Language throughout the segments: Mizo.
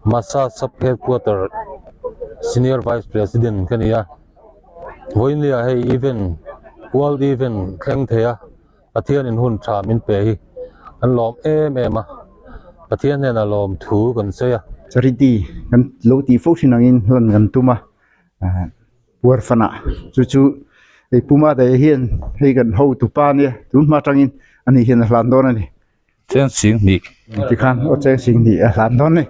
Masa Sub Headquarter Senior Vice President ka ni a, vawiinlia hei event World event thleng thei a Pathianin hun tha min pe hi kan lawm em em a, Pathian hnenah lawm thu kan sawi a. Charity kan lo tih fo thin angin hlan kan tum a, puar fanah chu chu hei Puma daih hian hei kan hotupa ania tun hma atangin ani hian a hlan dawn a ni. Cheng sing hnih. Tikhan aw cheng sing hnih a hlan dawn a ni.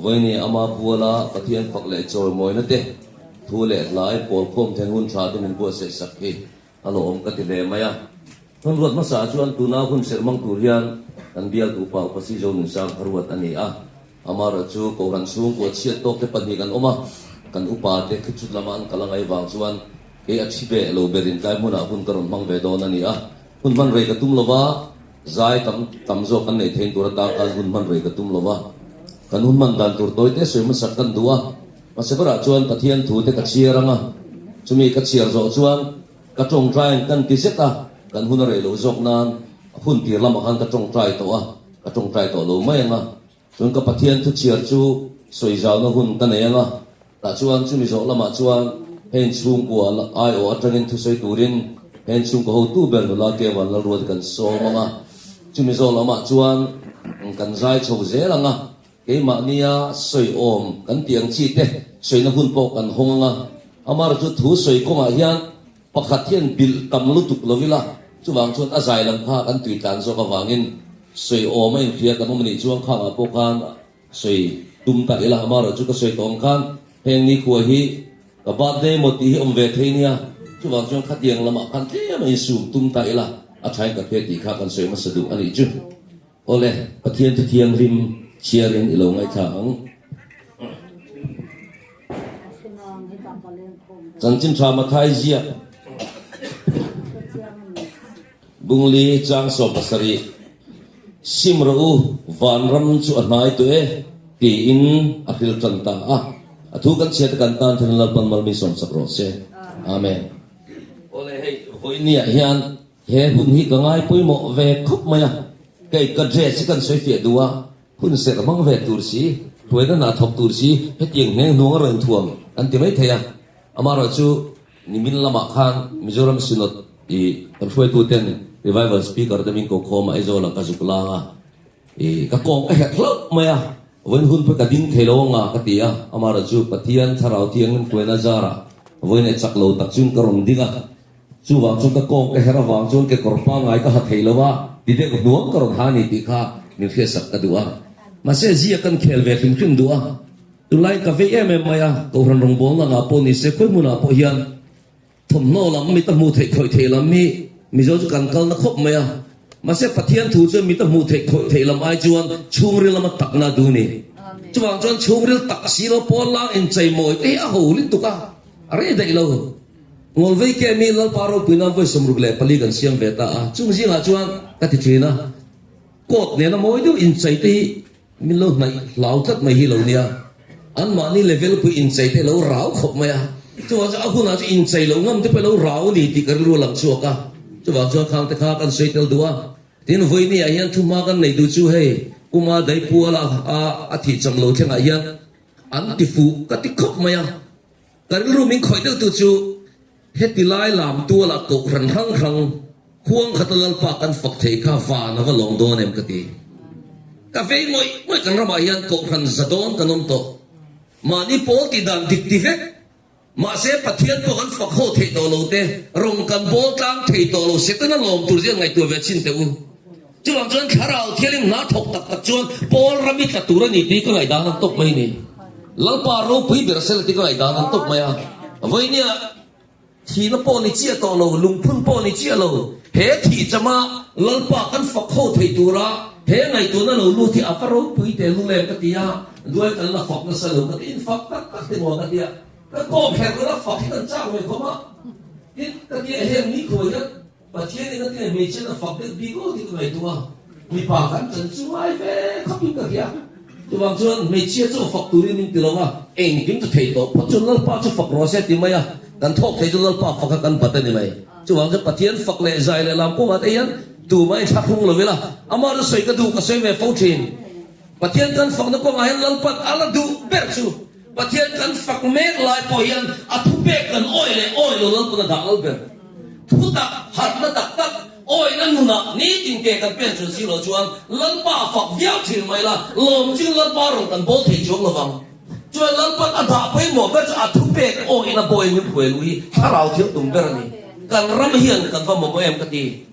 Vawiini ama puala Pathian fak leh chawimawina te thu leh hlai pawl khawm then hun tha te min buatsaih sak hi a lawm ka ti hle mai a. Hun ruat hmasa chuan tuna hun serh mang tur hian kan bialtu pa Upa Sizo Nunsang kha ruat a ni a. Amaherawhchu Kohhran chhungkua chhiat tawk te pahnih kan awm a, kan upa te khichhut lama an kal a ngaih vang chuan kei a thi ve lo berin tlai hmunah hun ka rawn hmang ve dawn a ni a. Hun hman rei ka tum lo va, zai tam tam zawk kan neih thein tur atan khan hun hman rei ka tum lo va. Kan hun hman dan tur tawi te sawi hmasak kan duh a. Hmasa berah chuan Pathian thu te ka chhiar ang a, chumi ka chhiar zawh chuan ka tawngtai ang kan ti zet a, kan hun a rei loh zawk nan hun tir lamah khan ka tawngtai tawh a, ka tawngtai tawh lo mai ang a. Chuan ka Pathian thu chhiar chu sawi zauna hun ka nei ang a, tah chuan chumi zawh lamah chuan heng chhungkua aiawh atangin thusawi turin heng chhungkua hotu ber nula Kevan Lalruati kan sawm ang a, chumi zawh lamah chuan kan zai chho zel ang a. Keimahnia sawi awm kan tih ang chi te sawina hun pawh kan hawng ang a, amar chu thu sawi kawngah hian pakhat hian bilh tam lutuk lo ila, chuvang chuan a zai lam kha kan tui tlan zawk avangin sawi awm a inhria kan awm a nih chuan khangah pawh khan sawi tum ta ila, amaherawh chu ka sawi tawh ang khan heng nikhua hi ka birthday maw tih hi awm ve thei nia, chuvang chuan khatiang lamah khan tlem a insum tum ta ila a thain ka hria tih kha kan sawi hmasa duh a nih chu. Awle, Pathian Thu Thianghlim chhiarin i lo ngaihthla ang. Chanchin Tha Mathai ziak. Bungli chang 17, Sim rawh u, vanram chu a hnai tawh e, tiin a hril tan ta a. A thu kan chhiat a kan tan then Lalpan malmi sawmsak rawh se. Amen. Awle hei, vawinia hian he hun hi ka ngai pawimawh ve khawp mai a, kei ka dress hi kan sawi fiah duh a, hun serh hmang ve tur si, hruaina hna thawk tur si, hetiang hneng hnuang a rawn inthuam an ti mai thei a. Amaherawhchu chu nimin lamah khan Mizoram Synod i kan hruaituten Revival Speaker te min ko khawm a, Aizawl ah ka zuk lang a, i ka kawng ka herh hlauh mai a, vawiin hun pawh ka ding thei lo anga ka ti a, amaherawhchu chu Pathian Thlarau Thianghlim hruaina zarah vawiin e chak lo tak chuan ka rawn ding a, chuvang chuan ka kawng ka herh avang chuan kekawr pangngai ka ha thei lo a, ti deuh hnuang ka rawn ha a ni tih kha min hriatsak ka duh a, mahse zia kan khel ve hrim hrim duh a. Tunlai ka vei em em mai a, Kohhran rawngbawlna ngah pawh ni se khawi hmunah pawh hian thawmhnaw lam mit a hmuh theih khawih theih lam hi Mizo chu kan kalna khawp mai a. Mahse Pathian thu chuan mit a hmuh theih khawih theih lam ai chuan chhungril lama takna a duh a ni. Chuvang chuan chhungril tak si lo pawl lang inchei mawi te hi a ho lutuk a, a rei daih lo. Ngawlvei ke mi Lalpa ropui nan vawi 64 kan siam ve ta a, chung zingah chuan ka ti thin a, coat nena mawi deuh inchei te hi Min lo hnaih hlau tlat mai hi lo nia. Anmahni level pui inchei te lo rau khawp mai a. Chuvang chuan a hunah chu inchei lo ngam te pawh lo rau a ni tih ka rilru a lang chhuak a. Chuvang chuan khang te kha kan sawi tel duh a. Tin, vawinia hian thuhma kan nei duh chu hei Kuma Daipuala a a thih cham lo thlengah hian an ti fuh ka ti khawp mai a. Ka rilru min khawih deuh tu chu heti lai lam tualah kohhran hrang hrang huang khata Lalpa kan fak thei kha van a va lawm dawn em ka ti. Ka vei ngawih ngawih kan ramah hian kohhran za dawn kan awm tawh. Mahni pawl tih dan dik ti vek. Mahse Pathian pawh kan fak haw theih tawh lo te, rawng kan bawl tlang thei tawh lo Setana lawm tur zian ngaihtuah ve chin teh u. Chuvang chuan Thlarau Thianghlim hna thawk tak tak chuan Paul ram i tla tur a ni tih ka ngaihdan an tawp mai a ni. Lalpa ropui ber sela tih ka ngaihdan an tawp mai a. Vawinia thihna pawh ni chiah tawh lo, lungphun pawh ni chiah lo, he thih chama Lalpa kan fak ho thei tura he ngaihtuahna lo lut hi a va ropui teh lul em ka ti a, duai kan la fak nasa lo ka ti, infak tak tak te maw ka ti a, ka kawm herh lo la fak hi kan chak ve khawm a, tin ka ti a heng nikhua hian Pathian in a tine hmeichhiat a fak deuh bik aw tih ka ngaihtuah a, mipa kan chan chu ngai ve khawpin ka hria. Chuvang chuan hmeichhia chu fak turin min ti lo a, engkim chu thei tawh phawt chuan Lalpa chu fak rawh se ti mai a, kan thawk thei chu Lalpa fak a kan bat a ni mai. Chuvang chuan Pathian fak leh zai leh lam kawngah te hian tumah in thlahrung lo ila, amah chu sawi ka duh ka sawi ve fo thin. Pathian kan fakna kawngah hian Lalpan a la duh ber chu Pathian kan fak mek lai pawh hian a thupek kan awih leh awih lo Lalpan a dah lal ber. Thutak, harhna tak tak, awihna nunah nitin ke kan pen chuan si lo chuan Lalpa a fak viau thin mai la, lawm chu Lalpa rawn kan bawl thei chuang lo vang. Chuan Lalpan a dah pawimawh ber chu a thupek awihna bawiin min phuai luh hi thlarau thil tum ber a ni. Kan ram hian kan va mamawh em ka ti.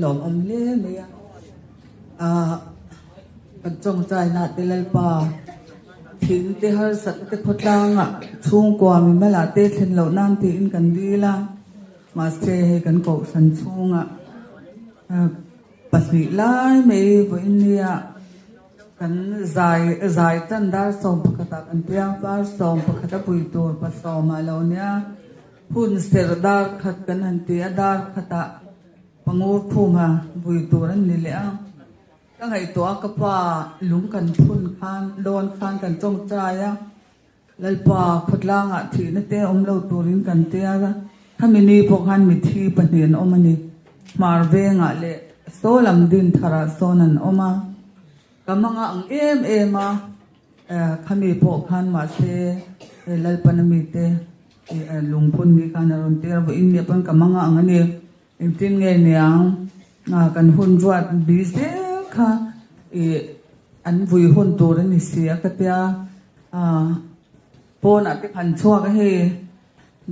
Lawm awm hle mai a, ah kan tawngtaina te Lalpa thing te harsat te khawtlanga chhungkua mimal ah te thlen loh nan tiin kan dil a, mahse hei kan kohhran chhungah pahnih lai mai vawiin nia kan zai zai tan dar 11 ah kan piang par 11 a pui tur pasawm ah lo nia hun ser dar khat kan han ti a dar khatah Pangur khuma vui tur an ni leh a, ka ngaihtuah a ka pa lung kan phun khan dawn khan kan tawngtai a, Lalpa khawtlangah thihna te awm lo turin kan tiar a, khami ni pawh khan mithi pahnih an awm a ni, Hmar vengah leh saw lam din tharah sawn an awm a, ka manga ang em em a, khami pawh khan mahse Lalpana mite lungphun ni khan a rawn tir a, vawiin ni pawn ka manga ang a ni. Engtin nge niang kan hun ruat bi zel kha ih an vui hun tur a ni si a ka tia pawnah te khan chhuak a hei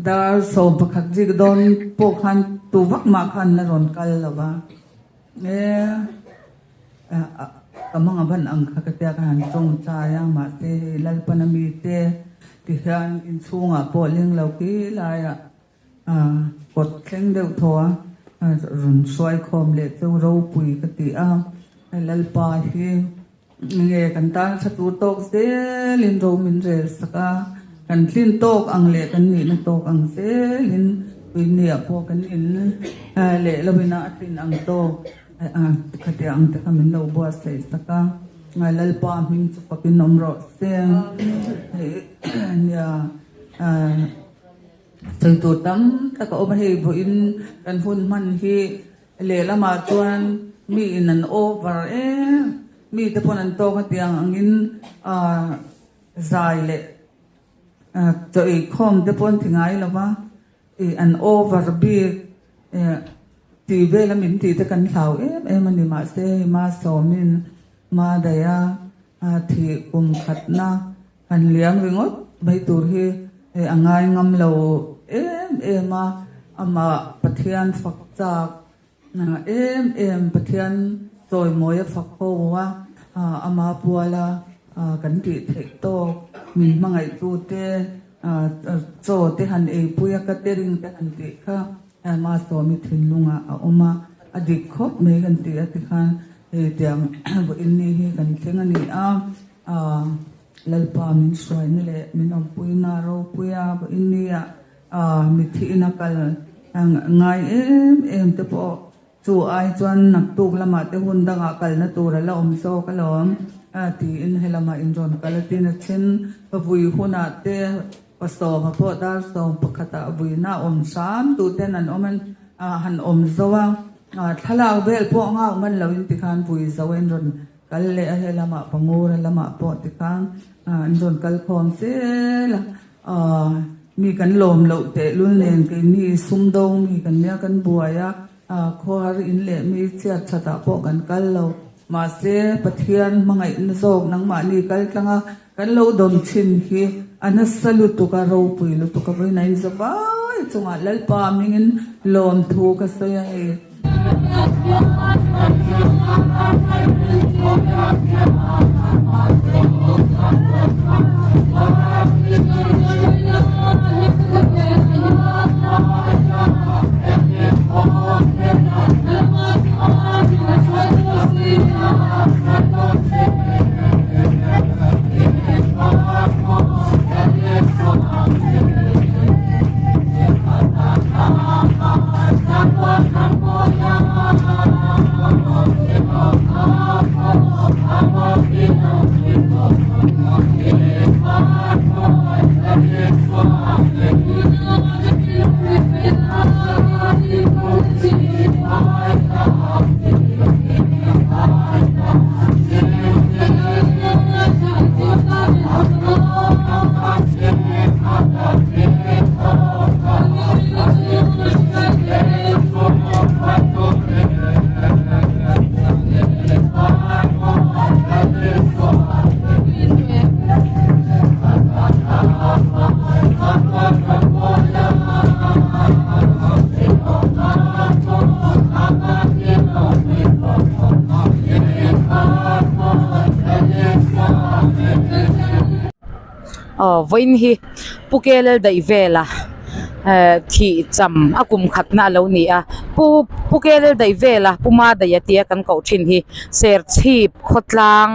dar 11 rik dawn pawh khan tu vak mah khan la rawn kal lo va e ka manga ban ang kha ka tia ka han tawngtai a mahse hei Lalpana mite tihian inchhungah pawh leng lo khi laiah Kawt thleng deuh thaw a, rawn hruai khawm leh chu ropui ka ti a, Lalpa hi nge kan tan tha tur tawk zelin ro min rel sak a, kan tlin tawk ang leh kan nihna tawk ang zelin puinia pawh kan in leh lovin a tlin ang tawk khatiang ang te kha min lo buatsaih sak a, Lalpa hming chu fakin awm rawh se. Nia. Sawi tur tam tak a awm a, hei vawiin kan hun hman hi lehlamah chuan mi in an over em, mi te pawn an tawk a tiang angin ah zai leh chaw ei khawm te pawn ti ngai lo va, ih an over bik eh tih vel a min tih te kan hlau em em a ni mahse hei Masawmin Madaya thih kum khatna Han liam ringawt mai tur hi a ngai ngam lo em em a, amah Pathian fak chak em em, Pathian chawimawi a fak ho a, ama puala Kan tih theih tawk min hmangaihtute chaw te han eipui a, catering te han tih kha Masawmi thinlungah a awm a, a dik khawp mai kan ti a tikhan hei tiang vawiin ni hi kan thleng a ni a, Lalpa min hruaina leh min awmpuina ropuia vawiin nia mitthi ina kal ngai em em te pawh Chu ai chuan naktuk lamah te hun dangah kalna tur a la awm zawk alawm tiin helamah in rawn kal a tin a then. Ka vui hunah te pasawma pawh dar 11ah vuina a awm hram duh ten an awm a han awm zo a, thlalak vel pawh nghak man loin tikhan vui zo a in rawn kal leh a, helamah Pangura lamah pawh tikhan an rawn kal khawm zel a. Aw, mi kan lawm loh tehlul nen keini sumdawng mi kan nia kan buai a, khawhar in leh mi chhiat that ah pawh kan kal lo. Mahse, Pathian hmangaihna zawk nangmahni kal tlang a, kan lo dawn thin hi a nasa lutuk a, ropui lutuk a vawiin a inza vai chungah Lalpa hmingin lawmthu ka sawi a hei. Aw vawiin hi Pu Kelel daih vela eh thih cham a kum khatna a lo ni a Pu Pu Kelel daih vela Pu Madaih a tia kan koh thin hi Serchhip khawtlang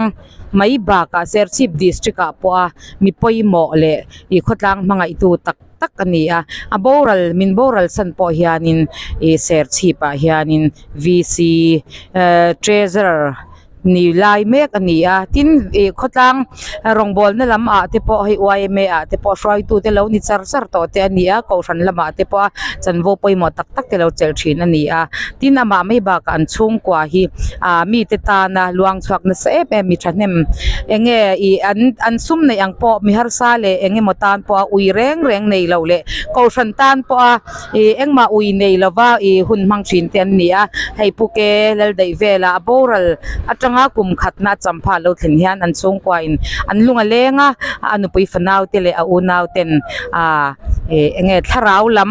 mai bakah Serchhip district ah pawh a mi pawimawh leh ih khawtlang hmangaihtu tak tak a ni a a boral min boral san pawh hianin ih Serchhip ah hianin V_C eh treasurer ni lai mek a ni a tin ih khawtlang rawngbawlna lam ah te pawh hei yma ah te pawh hruaitu te lo ni char char tawh te a ni a kohhran lamah te pawh a chanvo pawimawh tak tak te lo chelh thin a ni a tin amah mai bakah an chhungkua hi ah mite tana luang chhuak nasa em em mi thahnem eng nge ih an an sum neih ang pawh mi harsa leh eng emaw tan pawh a ui reng reng nei lo leh kohhran tan pawh a Ih engmah ui nei lova ih hun hmang thin te an ni a, hei Puke lal daih vela a boral atanga kum khatna a champha lo thlen hian an chhungkua in an lung a leng a, a nupui fanau te leh a unau ten ah ih enge thlarau lam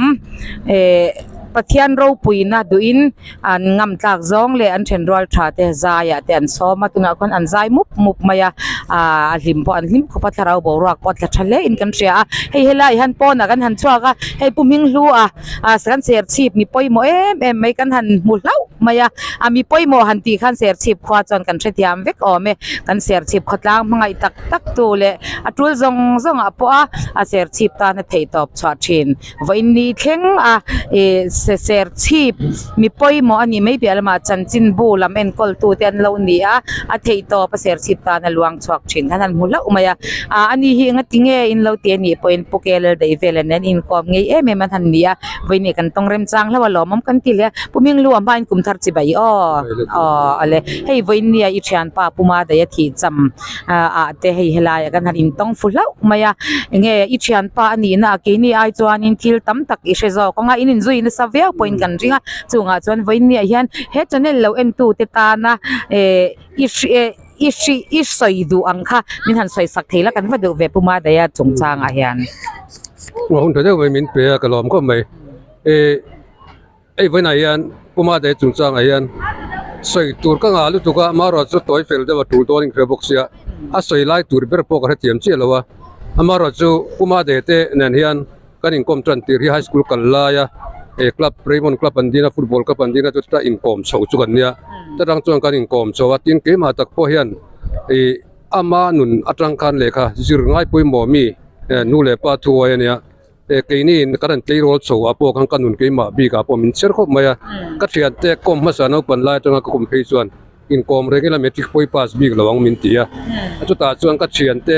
eh Pathian ropuina duhin An ngam tlak zawng leh an then rual tha te zaiah te an sawm a tunah khuan an zai mup mup mai a aaa a hlim pawh an hlim khawp a thlarau boruak pawh a tla tha hle in kan hria a hei helaiah hian pawnah kan han chhuak a hei pu hming hlu a ah kan serchhip mi pawimawh em em mai kan han hmu hlauh mai a a mi pawimawh han tih khan serchhip khua chuan kan hrethiam vek awm e kan serchhip khawtlang hmangaih tak tak tu leh a tul zawng zawng ah pawh a a serchhip tan a theih tawp chhuah thin. Vawiin ni thleng a ih se serchhip mi pawimawh a nih mai piah lamah chanchinbu lam enkawl tu te an lo ni a a theih tawp a serchhip tan a luang chhuak thin khan an hmu hlauh mai a ah ani hi engati nge in lo ti a nih pawhin Pu Kelel daih vel an an inkawm ngei em em an han ni a vawiin nih kan tawng remchang hlauh a lawmawm kan ti hle a Pu Minglu a hmain kum thar chi bai aw aw ale hei vawiin nia i thianpa Pu Madaia thih cham ah te hei helaiah kan han intawng fu hlauh mai a enge i thianpa a nihna a keini ai chuanin thil tam tak i hre zawk ang a in inzui nasa viau pawhin kan ring a chungah chuan vawiinniah hian he channel lo en tu te tana eh i hri i hri i sawi duh ang kha min han sawi sak thei la kan va duh ve Pu Madaia chungchangah hian. Hun tha deuh mai min pe a ka lawm khawp mai eh. Hei vawiinah hian Pu Madaia chungchangah hian sawi tur ka ngah lutuk a, amaherawhchu chu tawi fel deuh a tul dawn in ka hre bawk sia. A sawi lai tur ber pawh ka hrethiam chiah lo a, amaherawhchu Pu Made te nen hian kan inkawm tan tir hi high school kal laia eh club Raymond club an din a football club an din a chuta inkawm chho chu kan nia chutang chuan kan inkawm chho a tin keimah tak pawh hian ih ama nun atang khan lehkha zir ngai pawimawh mi eh nu leh pa thuai a nia eh keini kan rawn tleirawl chho ah pawh khan ka nun keimah bik ah pawh min chher khawp mai a ka thiante kawm hmasa naupan lai atanga ka kawm phei chuan inkawm reng ila matric pawi pass bik lo ang min ti a chutah chuan ka thiante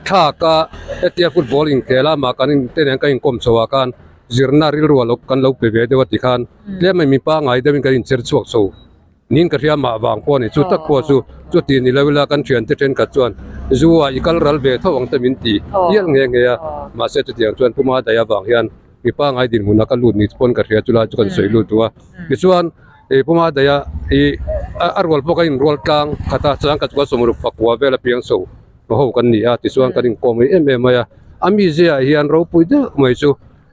thlak a hetia football inkhel a mah kan in te nen ka inkawm chho ah khan zirna rilru ah kan lo pe ve deuh a ti khan tlem a mi pangngai deuhin kan incher chhuak chho niin ka hria mah vang pawh a ni chu tak pawh chu chuti ni lo ila kan thiante thenkhat chuan zu ah i kal ral ve tho ang te min ti hial nghe nghe a mahse chutiang chuan Puma daih avang hian mi pangngai dinhmun a ka lut ni pawn ka hria chulai chu kan sawi lut duh a tichuan Ei puma daih a ih a rual pawh kan inrual tlang khat a chuan ka chuan sawmruk pakua vel a piang chho ho kan ni a tichuan kan inkawm mai em em mai a a mizia ah hian ropui deuh mai chu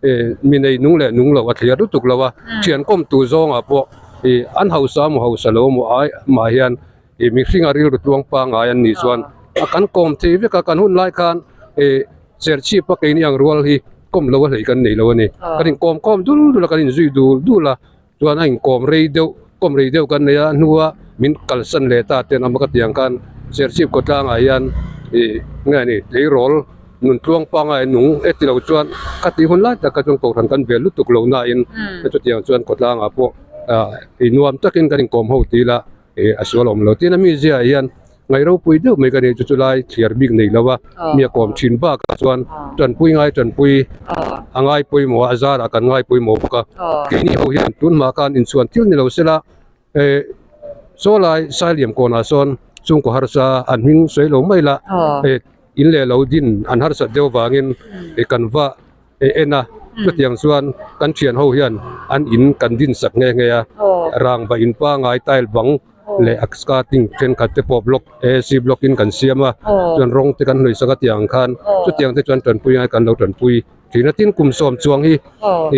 ih mi nei nung leh nung lo a thliar lutuk lo a thian kawm tur zawngah pawh ih an hausa emaw hausa lo emaw ai mah hian ih mihring a rilru tluang pangngai an nih chuan a kan kawm thei vek a kan hun lai khan ih serchhip a keini ang rual hi kawm lo a hlei kan nei lo a ni kan inkawm kawm dul dul a kan inzui dul dul a. Chuan a inkawm rei deuh kawm rei deuh kan nei a hnua min kalsan leh ta ten awm a ka tih ang khan Serchhip khawtlangah hian ih nge ni tleirawl nun tluang pangai nung e ti lo chuan ka tih hun lai tak kha chuan kohhran kan vel lutuk lo nain chutiang chuan khawtlangah pawh ah ih nuam takin kan inkawm ho ti ila ih a sual awm lo tin a mizia ah hian Ngaih ropui deuh mai ka ni chu chulai thliar bik nei lo a, mi a kawm thin bakah chuan tanpui ngai tanpui a ngai pawimawh a, a zarah kan ngai pawimawh bawk a. Keini ho hian tun hma khan inchhuan thil ni lo sela eh saw lai Sailiam kawnah sawn chhungkaw harsa an hming sawi lo mai la eh in leh lo din an harsat deuh avangin eh kan va eh en a chutiang chuan kan thian ho hian an in kan din sak nghe nghe a, rangva in pangai tile bang leh a skirting thenkhat te pawh block ac block in kan siam a chuan rawng te kan hnawih sak a tiang khan chutiang te chuan tanpui ngai kan lo tanpui thin a tin kum sawm chuang hi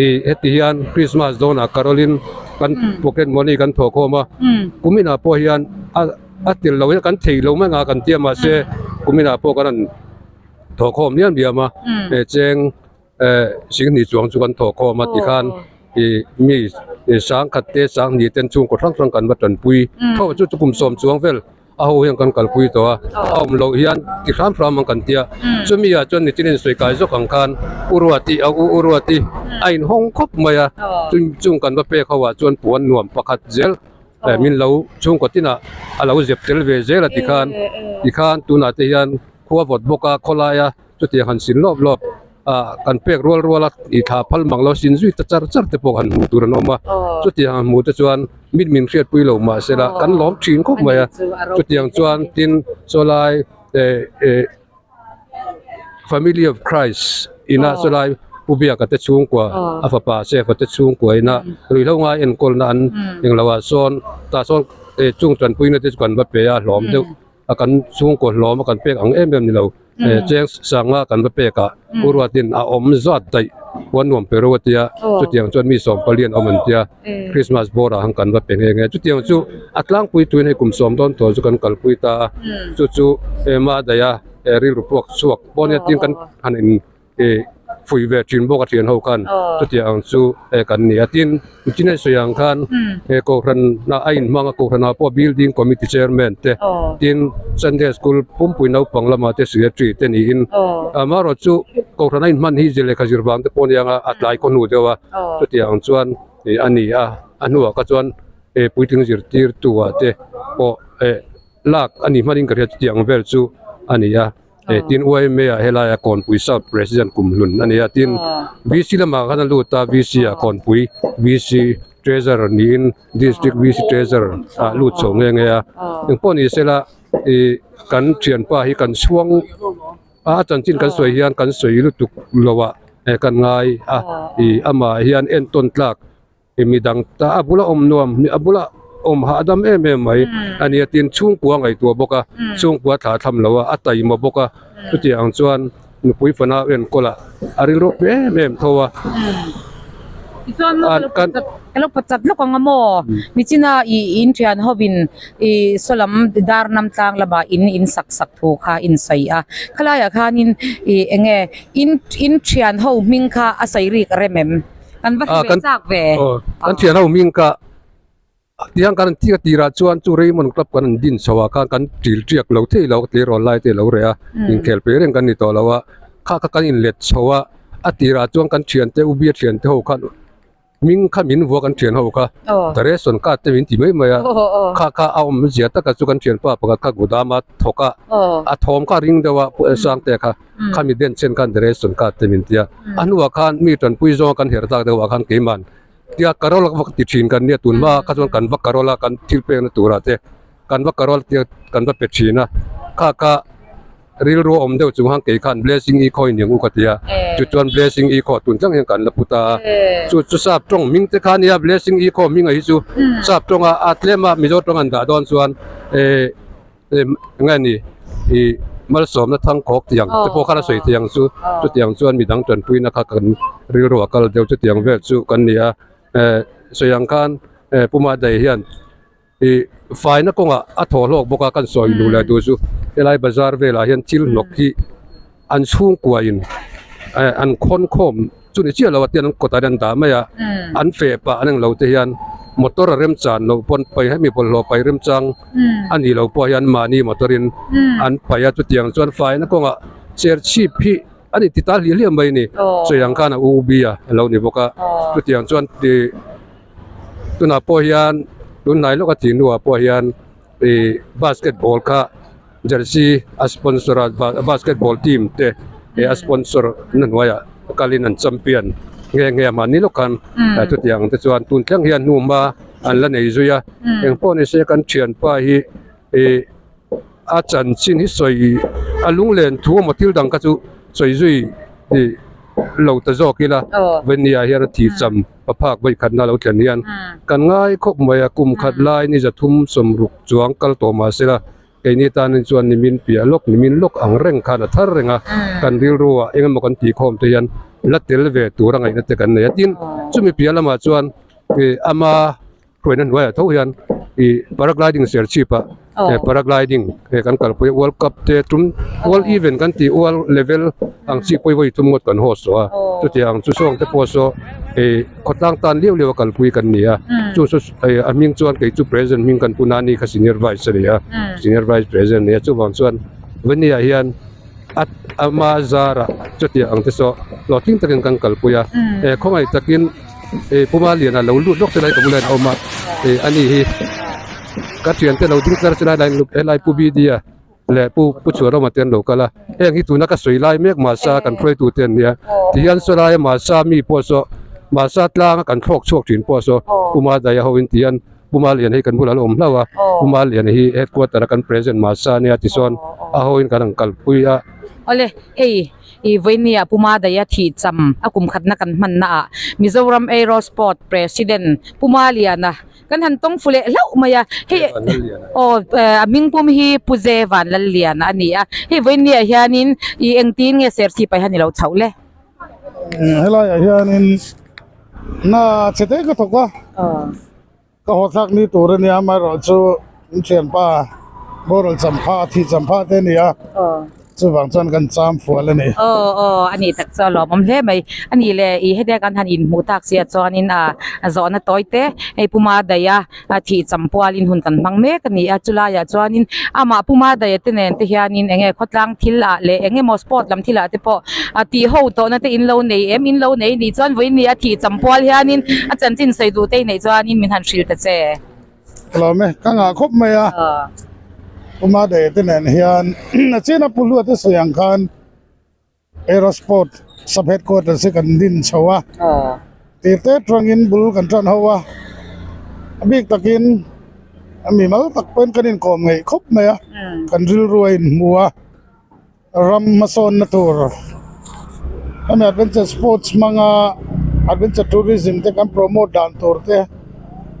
ih heti hian christmas dawnah carol in kan pocket money kan thawh khawm a kum inah pawh hian a a tel lo hian kan thei lo mai ang a kan tia mahse kum inah pawh kan rawn thawh khawm liam liam a eh cheng. Eh singhnih chuang chu kan thawh khawm a tikhan ih mi ih sangkhat te sanghnih ten chhungkaw hrang hrang kan va tanpui tho chu chu kum sawm chuang vel a ho hian kan kalpui tawh a a awm loh hian ti hram hram ang kan tia chumi ah chuan nitin in sawi kai zawk ang khan u ruati a u u ruati a inhawng khawp mai a chung kan va pek ho ah chuan puan nuam pakhat zel eh min lo chhungkaw tinah a lo zep tel ve zel a tikhan tikhan tunah te hian khua vawt bawk a khawlaia Chutiang han sin lawp lawp ah kan pek rual rual a ih thla phal mang lo sin zui ta char char te pawh han hmuh tur an awm a chutiang han hmuh te chuan mit min hriatpui lo mahse la kan lawm thin khawp mai a chutiang chuan tin chawlai eh eh family of Christ ina chawlai Pu Biaka te chhungkua a fapa Sefa te chhungkua ina ruihhlo ngai enkawlna an englo ah sawn tah sawn eh chung tanpuina te chu kan va pe a hlawm deuh. a kan chhungkaw hlawm a kan pek ang em em ni lo eh cheng sanga kan va pek ah u ruatin a awm zat daih huan nuam pe ro a tia chutiang chuan mi sawm pali an awm an tia Christmas bawr ah khan kan va pe nghe nghe chutiang chu a tlangpui tuin hei kum sawm dawn tawh chu kan kalpui ta a chu chu ema daih a eh rilru puak chhuak pawh nia tin kan han in ih fuih ve thin bawk a thian ho khan chutiang ang chu hei kan ni a tin chin a sawi ang khan he kohhran ah a inhmang a kohhran ah pawh building committee chairman te tin sunday school pumpui naupang lamah te secretary te niin amaherawh chu kohhran a inhman hi lehkha zir vang te pawh a ni ang a a tlai khaw hnu deuh a chutiang ang chuan ih a ni a a hnuah kha chuan eh puitling zirtirtu ah te pawh eh lak a ni hmanin ka hria chutiang vel chu a ni a. Eh tin YMA ah helai a Kawnpui South President kum hlun a ni a tin VC lamah khan a lut a VC ah Kawnpui VC Treasurer niin District VC Treasurer ah lut chho nghe nghe a engpawh ni sela ih kan thianpa hi kan chhuang a a chanchin kan sawi hian kan sawi lutuk lo ah eh kan ngai a ih amah hian entawn tlak. Mi dang ta a bula awm nuam a bula awm hahdam em em mai a ni a tin chhungkua ngaihtuah bawk a chhungkua thla tham lo a a taima bawk a chutiang ang chuan nupui fanau enkawl ah a rilru em em tho a. Tichuan maw ka lo kan pawh. Ka lo pachat lawk ang a maw? Nichina i in thian hovin i saw lam dar nam tlang lamah in in sak sak thu kha in sawi a. Khalaiah khanin i enge in in thian ho hming kha a sawi rik a rem em? Kan va hre ve chak ve. Kan thian ho hming kha Tiang kan an tir tirah chuan chu Raymond Club kan an din chho ah khan kan ṭil ṭiak lo thei lo tleirawl lai te a lo reh a, inkhel pei reng kan ni tawh lo a, kha kha kan inlet chho a, a tirah chuan kan ṭhiante u bia ṭhiante ho khan hming kha min vua kan ṭhian ho kha Dareson card te min ti mai mai a, kha kha a awm zia taka chu kan ṭhianpa pakhat kha Gudam a thawk a, a thawm kha a ring deuh a Sangte kha khami den chen khan Dareson card te min ti a, a hnuah khan mi ṭanpui zawnga kan herh tak deuhah khan keiman Tia karol a vak ti thin kan nia tun hma kha chuan kan va karol a kan thil pekna turah te kan va karol tia kan va pe thin a kha kha rilru a awm deuh chung khan kei khan blessing i khawi niang u ka ti a chu chuan blessing i khaw tun tlang hian kan la pu ta a chu chu sap tawng hming te kha nia blessing i khaw hming a hi chu sap tawnga a tlem a mizo tawng an dah dawn chuan eh Eng ni ih malsawmna thangkhawk tiang te pawh khan a sawi thei ang chu chutiang chuan midang tanpuina kha kan rilru a kal deuh chutiang vel chu kan ni a eh sawi ang khan eh Puma Day hian ih faina kawngah a thaw hlawk bawk a kan sawi luh leh duh chu helai bazar velah hian thil hnawk hi an chhungkua in eh an khawn khawm chu ni chiah lo a tian an kawtah hian an dah mai a an feh pah an englo te hian motor a remchan loh pawn pai hemi bawlhhlawh pai remchang a nih loh pawh hian mahni motor in an pai a chutiang chuan faina kawngah cherchhip hi a ni ti ta hliah hliah mai a ni sawi ang khan a u bi a lo ni bawk a chutiang chuan ih tunah pawh hian tunhnai lawk a tih hnuah pawh hian ih basketball kha. Jersey a sponsor a basketball team te a sponsor na hnuaiah kalin an champion nghe nghe a mahni lawk khan chutiang te chuan tun thleng hian hnuma an la nei zui a engpawh ni se kan thianpa hi ih a chanchin hi sawi a lunglen thu emaw thil dang kha chu sawi zui ih lo ta zawk ila venia hian a thi cham paphak vawi khatna a lo thlen hian kan ngai khawp mai a kum khat lai ni zathum sawmruk chuang kal tawh mahsela. Keini tanin chuan nimin piah lawk, nimin lawk ang reng khan a thar reng a, kan rilruah eng emaw kan tihkhawm te hian la tel ve tur a ngaihna te kan nei a. Tin, chumi piah lamah chuan ih ama hruaina hnuaiah tho hian ih paragliding serchhip ah paragliding he kan kalpui a, world cup te tum world event kan tih world level ang chi pawh hi vawi thum ngawt kan host tawh a, chutiang chu sawng te pawh saw ih khawtlang tan liau liau a kalpui kan ni a, chu chu a hming chuan kei chu president hming kan pun a ni kha senior vice a ni a senior vice president a ni a chuvang chuan vania hian a ama zarah chutiang ang te saw hlawhtling takin kan kalpui a he khawngaih takin ih puma lian a lo lut lawk chelai ka bulah hian a awm a ih ani hi ka thiante lo ding tlar chelai lai helai pu bd a. leh pu pu chhuanawma te an lo kal a heng hi tuna ka sawi lai mek mahsa kan hruaitu te an nia tihian saw laia mahsa mi pawh saw mahsa tlanga kan thlawk chhuak thin pawh saw puma daia ho in tihian puma lian hi kan bulah a lo awm hlauh a puma lian hi headquarter a kan present mahsa ania tichuan a ho in kan han kalpui a. Awle hei i vawinia Puma Daia thih cham a kum khatna kan hmanna ah Mizoram Aerosport President Puma Liana Kan han tawng fu leh hlauh mai a, hei aw a hming pum hi Pu Ze Vanlalliana a ni a, hei vawinia hianin ih engtin nge Serchhip ah hian i lo chhoh le? Helaiah hianin na chhe te ka thawk a, ka haw thlak ni tur a nia amaherawhchu min thianpa boral champha thih champha te a ni a. Chuvang chuan kan cham fual a ni. Aw aw a nih tak chu a lawmawm hle mai. A nih le i hetia kan han inhmuh tak sia chuanin a zawhna tawi te hei Puma Daia thih cham pualin hun kan hmang mek a ni a, chulaiah chuanin amah Puma Daia te nen te hianin eng nge khawtlang thil ah leh eng emaw sport lam thil ah te pawh a tih ho tawhna te in lo nei em in lo nei nih chuan vawiin ni a thih cham pual hianin a chanchin sawi duh te i neih chuanin min han hrilh ta che. Ka lawm e, ka ngah khawp mai a, Puma Day te nen hian a chena Pu Hlua te sawi ang khan Aerosport sub headquarters hi kan din chho a, tir te atangin bul kan tan ho a, a bik takin a mimal tak pawhin kan inkawm ngeih khawp mai a, kan rilru a inhmu a. Ram hmasawnna tur hemi adventure sports hmanga adventure tourism te kan promote dan tur te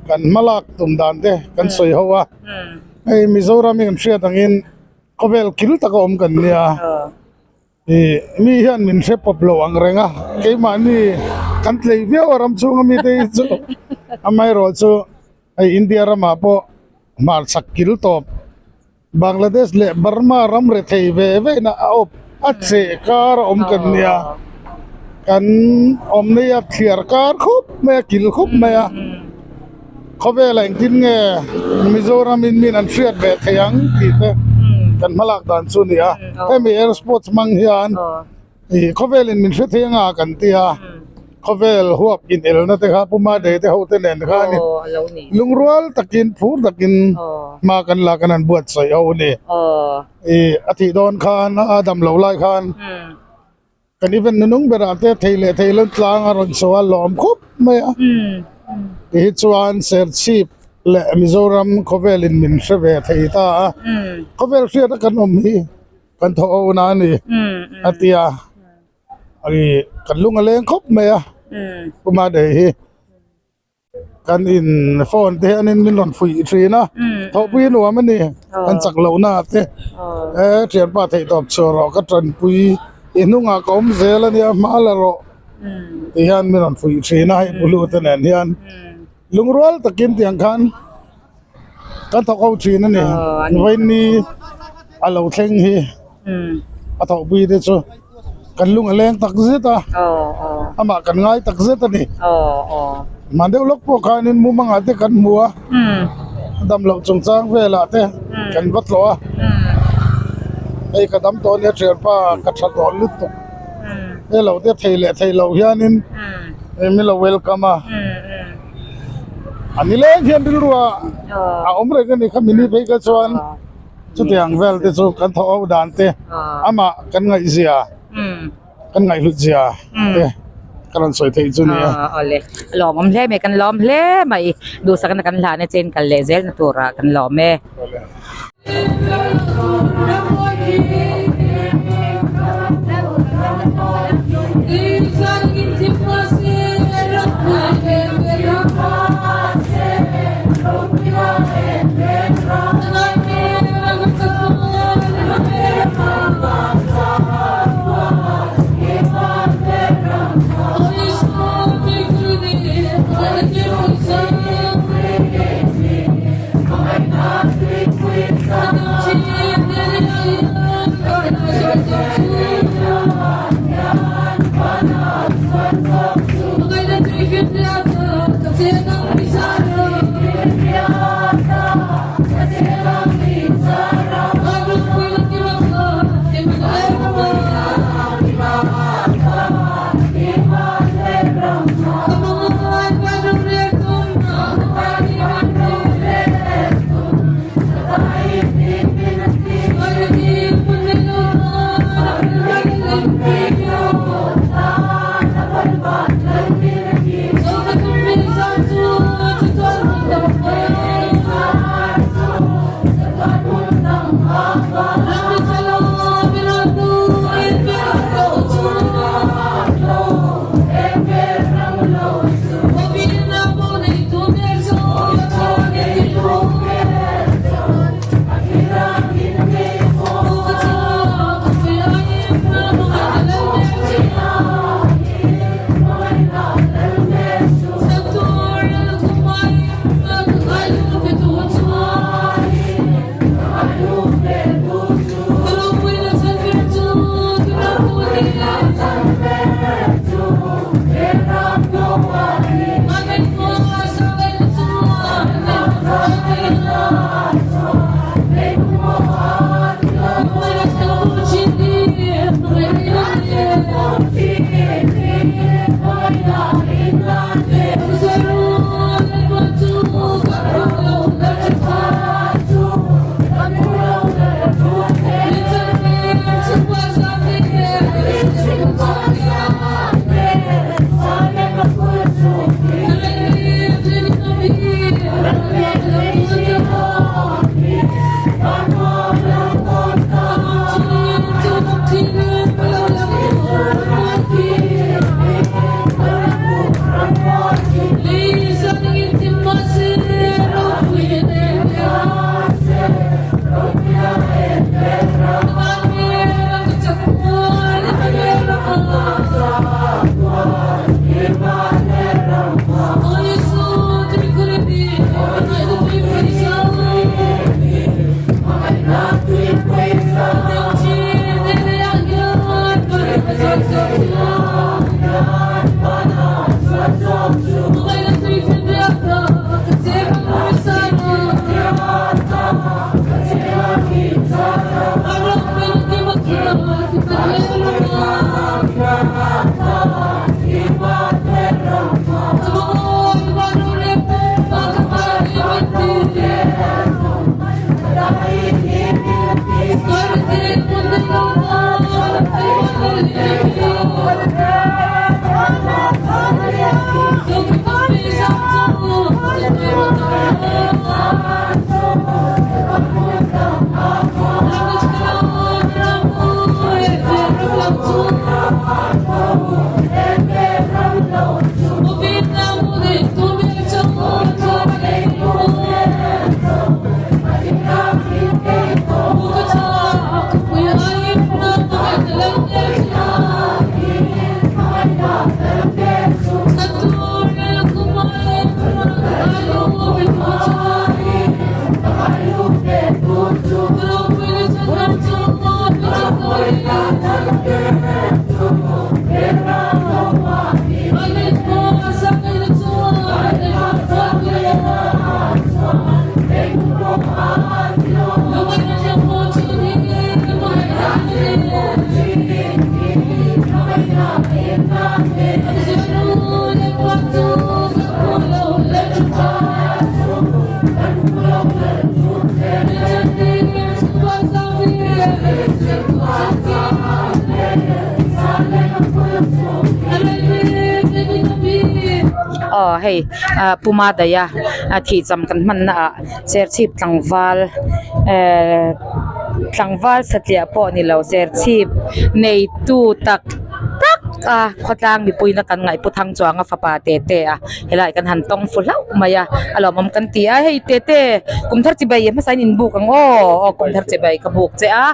kan hma lak tum dan te kan sawi ho a hei Mizoram hi kan hriat angin khawvel kil taka awm kan nia ih mi hian min hre pawp lo ang reng a keimahni kan tlei viau a ram chhunga mite hi chu. Amaherawhchu hei India ramah pawh hmarchhak kil tawp Bangladesh leh Burma ram rethei ve ve na a awp a cheh kar a awm kan nia kan awm nei a thliar kar khawp mai a kil khawp mai a khawvel ah engtin nge Mizoram in min an hriat ve thei ang tih te kan hmalak dan chu a ni a hemi air sports hmang hian Ih khawvel in min hre thei anga kan ti a, khawvel huap in elna te kha Pu Madei te ho te nen khan in lungrual takin phur takin hma kan la kan han buatsaih ho a ni. Ih a thih dawn khan a dam lo lai khan kan event nunung berah te thei leh thei lo tlang a rawn chho a lawm khawp mai a. Ti hi chuan Serchhip leh Mizoram khawvel in min hre ve thei ta a, khawvel hriat a kan awm hi. Kan thaw ho na a ni a ti a, ih kan lung a leng khawp mai a, Pu Madei hi kan in phone te hian in min rawn fuih thin a, thawhpui a nuam a ni, kan chak loh na te e thianpa theih tawp chhuah rawh ka tanpui i hnungah ka awm zel a nia hma la rawh ti hian min rawn fuih thin a hei Pu Hlu te nen hian lungrual takin tiang khan. Kan thawk ho thin a ni. Vawiinni a lo thleng hi a thawhpui te chu kan lung a leng tak zet a, amah kan ngai tak zet a ni. Hman deuh lawk pawh khanin mumangah te kan hmu a, dam loh chungchang velah te kan va tlawh a, hei ka dam tawh ania thianpa ka tha tawh lutuk he lo te thei leh thei loh hianin min lo welcome a. A ni leng hian rilru a a awm reng a ni kha mini phei kha chuan chutiang vel te chu kan thaw ho dan te amah kan ngaihzia kan ngaihhlut zia te ka rawn sawi theih chu ni a. Awle lawmawm hle mai kan lawm hle mai duhsakna kan hlan a chen kal leh zelna turah kan lawm e. Aw hei ah Puma daih a a thih cham kan hman na ah serchhip tlangval ehh tlangval satliah pawh ni lo serchhip neitu tak tak a khawtlang mipui na kan ngaih pu thang chuang a fapa tete a helai kan han tawng fu hlauh mai a a lawmawm kan ti a hei tete kum thar chibai hmasa in inbuk ang aw aw kum thar chibai ka buk che a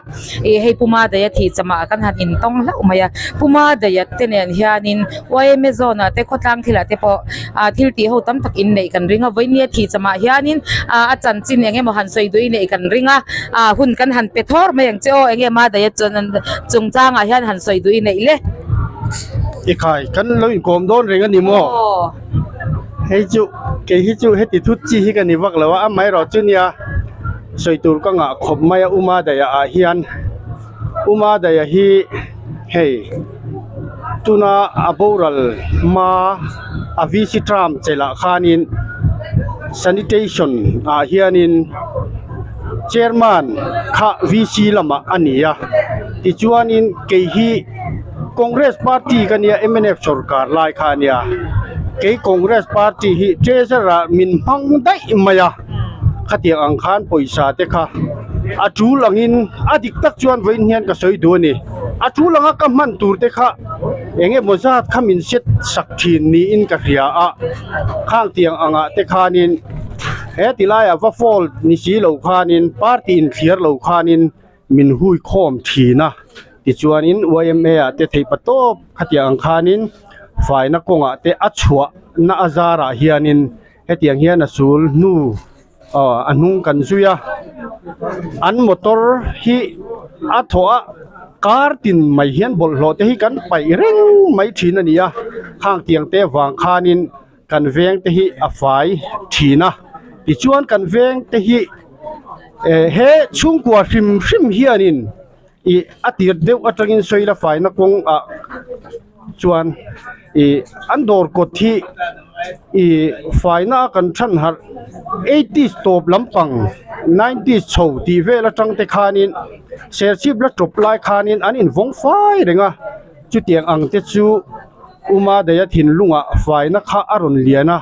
ih hei puma daih a thih chamah kan han intawng hlauh mai a puma daih te nen hianin yma zone ah te khawtlang thil ah te pawh ah thil tih ho tam tak inneih kan ring a vawinia thih chamah hianin ah a chanchin eng emaw han sawi duh i neih kan ring a ah hun kan han pe thawr mai ang che aw eng nge ma daih a chungchang ah hian han sawi duh i neih le. I khai kan lo inkawm dawn reng a ni maw? Hei chu kei hi chu heti thut chi hi ka ni vak lo a amaherawh chu nia sawi tur ka ngah khawp mai a Uma daih ah hian Uma daih hi hei tuna a boral hma a VC term chelh ah khanin sanitation ah hianin chairman kha VC lamah a ni a tichuanin kei hi. Congress party ka nia mnf sorkar lai kha a nia kei Congress party hi treasurer ah min hmang daih mai a khatiang ang khan pawisa te kha a tul angin a dik tak chuan vawiin hian ka sawi duh a ni a tul anga ka hman tur te kha eng emaw zat kha min set sak thin niin ka hria a khang tiang angah te khanin he ti laiah va fault ni si lo khanin party inthliar lo khanin. Min hui khawm thin a, tichuanin yma ah te theih pa tawp khatiang ang khanin faina kawngah te a chhuah na a zarah hianin hetiang hian a sul hnu aw a hnung kan zui a, an motor hi a thawh a kar tin mai hian bawlhhlawh te hi kan paih reng mai thin a ni a, khang tiang te vang khanin. Kan veng te hi a fai thin a, tichuan kan veng te hi eh he chhungkua hrim hrim hianin ih a tir deuh atangin sawi la faina kawng ah chuan ih an dawr kawt hi ih faina a kan than harh eighties tawp lampang nineties chho tih vel atang te khanin serchhip la tawp lai khanin an invawng fai reng a chutiang ang te chu. Uma daia thinlungah faina kha a rawn lian a,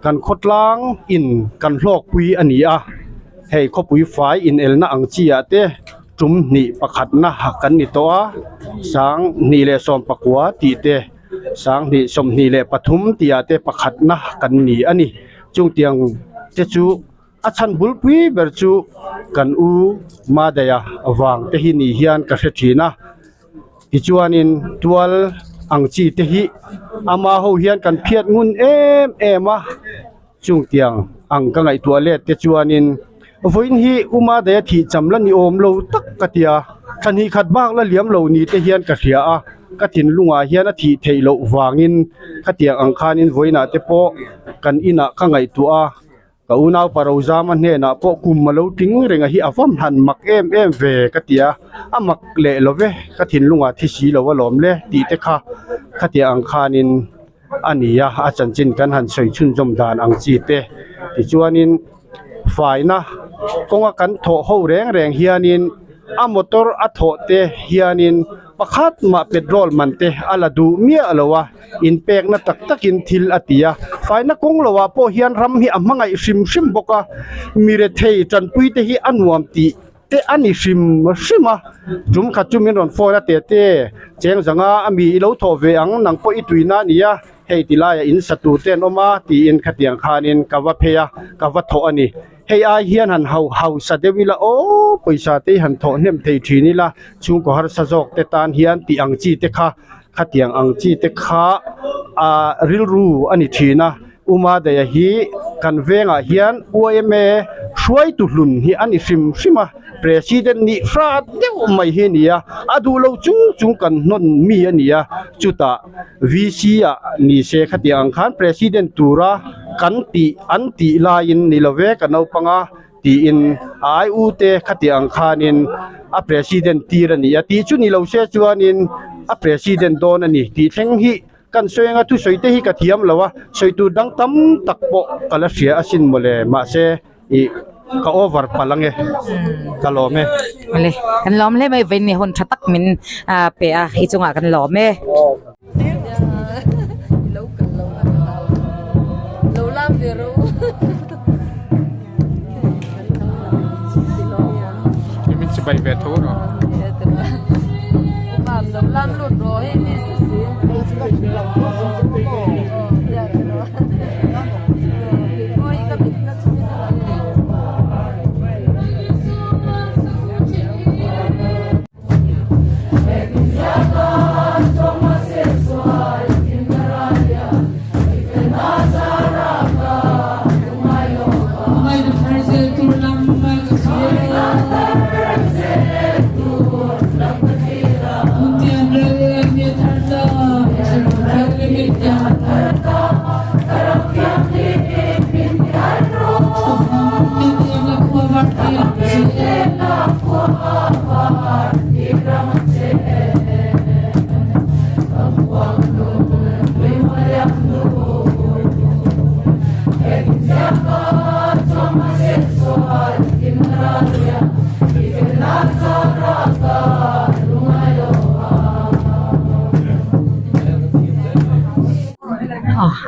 kan khawtlang in kan hlawkpui a ni a, hei khawpui fai inelna ang chi ah te tum hnih pakhatna kan ni tawh a, sang hnih leh sawm pakua tih te, sang hnih sawmhnih leh pathum tih ah te pakhatna kan ni a ni. Chungtiang te chu a chhan bulpui ber chu kan u Madaia vang te hi ni hian ka hre thin a. Tichuanin tual ang chi te hi ama ho hian kan phiat ngun em em a, chungtiang ang ka ngaihtuah let te chuanin vawiin hi Uma daia thih cham la ni awm lo tak ka ti a, thla hnih khat bak la liam lo ni te hian ka hria a, ka thinlungah hian a thih theih loh vangin khatiang ang khanin vawiinah te pawh kan inah ka ngaihtuah a. Ka unau pa Rozama hnenah pawh kum a lo tling reng a hi a va han mak em em ve ka ti a, a mak leh lo ve, ka thinlungah thi si lo alawm le tih te kha khatiang ang khanin a ni a, a chanchin kan han sawi chhunzawm dan ang chi te tichuanin faina kawnga kan thawh ho reng reng hianin a motor a thawh te hianin. pakhat mah petrol man te a la duh miah lo a, inpekna tak takin thil a ti a. Faina kawng lo ah pawh hian ram hi a hmangaih hrim hrim bawk a, mirethei tanpui te hi a nuam tih te a ni hrim hrim a, tum khat chu min rawn phone a tete cheng zanga a mi i lo thawh ve ang nang pawh i tuina a ni a. Hei ti laiah in sa tur te an awm a tiin khatiang khanin ka va phei a, ka va thawh a ni. Hei ai hian han hau hausa deuh ila aw pawisa te hi han thawh hnem thei thin ila chhungkaw harsa zawk te tan hian tih ang chi te kha khatiang ang chi te kha ah rilru a ni thin a. Uma Daya hi kan vengah hian YMA hruaitu hlun hi a ni hrim hrim a. President nih hrat deuh mai hi a ni a, a duh lo chung chung kan hnawn mi a ni a, chutah VC ah ni se khatiang ang khan President tura kan tih an tih laiin ni lo ve ka naupang a tiin a ai u te khatiang ang khanin a President tir a ni a tih chu ni lo se chuanin a President dawn a ni tih thleng hi kan sawi anga thusawi te hi ka thiam lo a, sawi tur dang tam tak pawh ka la hria asin mawle mahse. Ih ka over palh ange ka lawm e. Awle kan lawm hle mai vawiin ni hun tha tak min pe a i chungah kan lawm e.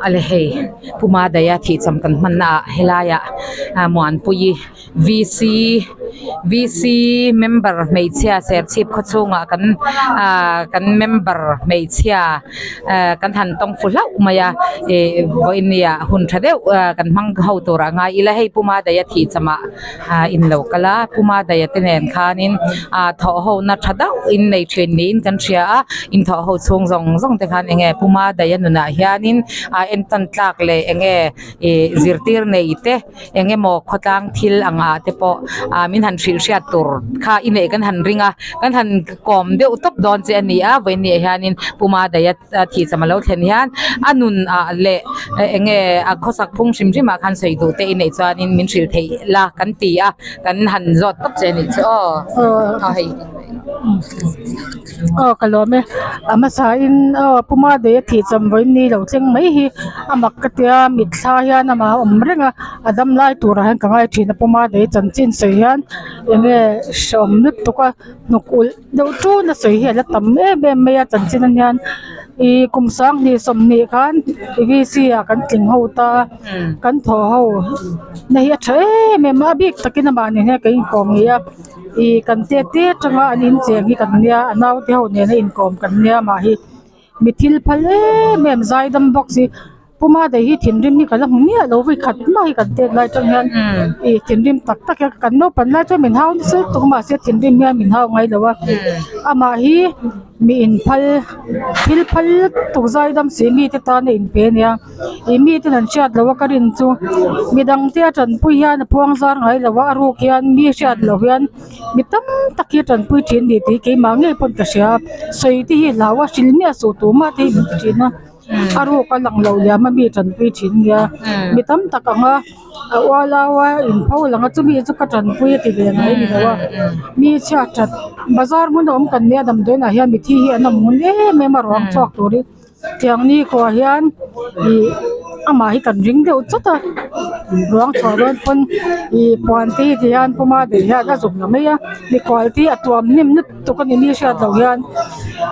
Ale hei Puma Daya thihcham kan hmanna ah helaiah Muanpuii VC VC member hmeichhia Serchhip khaw chhungah kan ah kan member hmeichhia ah kan han tawng fu hlauh mai a ih vawinia hun tha deuh ah kan hmang ho turah ngai ila hei Puma Daya thihcham ah ah in lo kal a Puma Daya te nen khanin ah thawh ho na tha deuh in nei thin niin kan hria a in thawh ho chhung zawng zawng te khan eng nge Puma Daya nunah hianin ah entawn tlak leh eng nge ih zirtir nei te. Eng emaw khawtlang thil ang ah te pawh ah min han hrilh hriat tur kha i neih kan han ring a, kan han kawm deuh tawp dawn che a ni a, vawiin ah hianin Puma Daya thihcham a lo thlen hian a nun ah leh eng nge a khawsak phung hrim hrim ah khan sawi duh te i neih chuanin min hrilh theih la kan ti a, kan han zawt tawp che a nih chu aw a hei. Aw ka lawm e a hmasa in aw Puma Daya thihcham vawiin ni lo thleng mai hi a mak ka tia mitthla hian amah a awm reng a a dam lai turah hian ka ngai thin a Puma Daya chanchin sawi hian eng nge hreawm lutuk a hnuk ulh deuh tun a sawi hi a la tam em em mai a chanchin a hian ih kum sanghnih sawmhnih khan V C ah kan tling ho ta kan thaw ho na hi a tha em em a a bik takin amah nen hian ka inkawm ngei a. Ih kan te te atanga an incheng hi kan nia a naute ho nena inkawm kan nia mah hi mi thil phal em em zaidam bawk si Puma daih hi thinrim hi ka la hmu miah lo vawi khat mah hi kan tet lai atang hian ih thinrim tak tak hian kan naupan lai chuan min hau nasa lutuk a mahse thinrim hian min hau ngai lo a amah hi mi inphal thil phal lutuk zaidam si mite tana inpe a nia. Ih mite an hriat loh a ka rin chu midang te a tanpui hian a phuang zar ngai lo a a ruk hian mi hriat loh hian mi tam tak hi a tanpui thin a ni tih keimah ngei pawn ka hria sawi te hi hlau a hrilh miah suh tumah te hi min ti thin a a ruk a lang loh liam a mi tanpui thin a nia mi tam tak ang a a ualau a inpho lang a chumi chu ka tanpui a ti ve ngai ni lo a mi chhiat that bazar hmun a awm kan nia damdawiin ah hian mithi hi an awm ngun em em a ruang chhuak turin. Tiang ni kawh ah hian ih amah hi kan ring deuh chawt a ruang chhuah dawn pawn ih puan te hi ti hian puma daih hian a zuk la mai a mikhual te hi a tuam hnem lutuk a ni mi hriat loh hian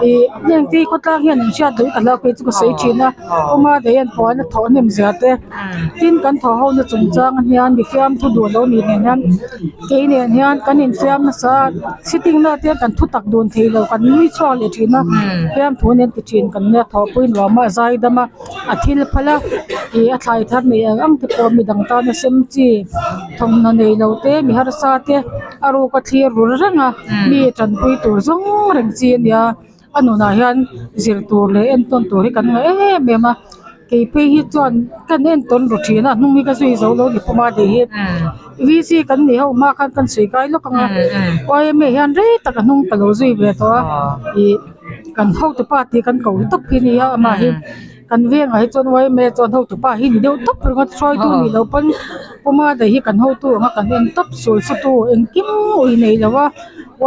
ih heng te hi khawtlang hian an hriat loh hi ka hlau phei chu ka sawi thin a puma daih hian puan a thawh hnem zia te tin kan thawh ho na chungchang ah hian mi fiamthu duh lo ni nen hian kei nen hian kan infiam nasa a sitting na te kan thu tak dun theilo kan nui chhuak leh thin a fiamthu nen ti thin kan nia thawhpui nuam a a zai dam a a thil phal a ih a thlai thar nei ang ang te pawh midang tana sem chi thawmhnaw neilo te mi harsa te a ruk a thlir ru reng a mi tanpui tur zawng reng chi a nia. A nunah hian zir tur leh entawn tur hi kan ngah em em a kei phei hi chuan kan entawn ru thin a hnung hi ka zui zo lo ni pawm a tih hi V C kan nih ho hma khan kan sawi kai lawk ang a Y M A hian rei tak a hnung ka lo zui ve tawh a ih kan hotupa tih kan ko tawp hi a nia amah hi kan vengah hi chuan Y M A chuan hotupa hi ni deuh tawp ringawt hruaitu nih loh pawn pawm a daih hi kan hotu anga kan en tawp sawi chu tu engkim ui nei lo a.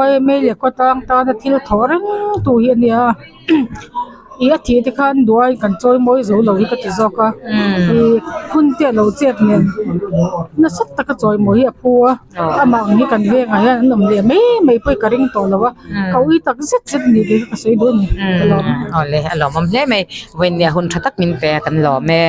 Y M A leh khawtlang tana thil thawh reng tu hi a nia ih a thih te khan duai kan chawi mawi zo lo hi ka ti zawk a ih hun te a lo chet nen nasa taka chawi mawi hi a phu a amah ang hi kan vengah hian an awm leh mai mai pawh hi ka ring tawh lo a ka ui tak zet zet a ni tih kha ka sawi duh a ni ka lawm. Awle a lawmawm hle mai vawiin hun tha tak min pe a kan lawm e.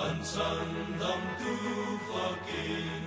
An chhandam tu fakin.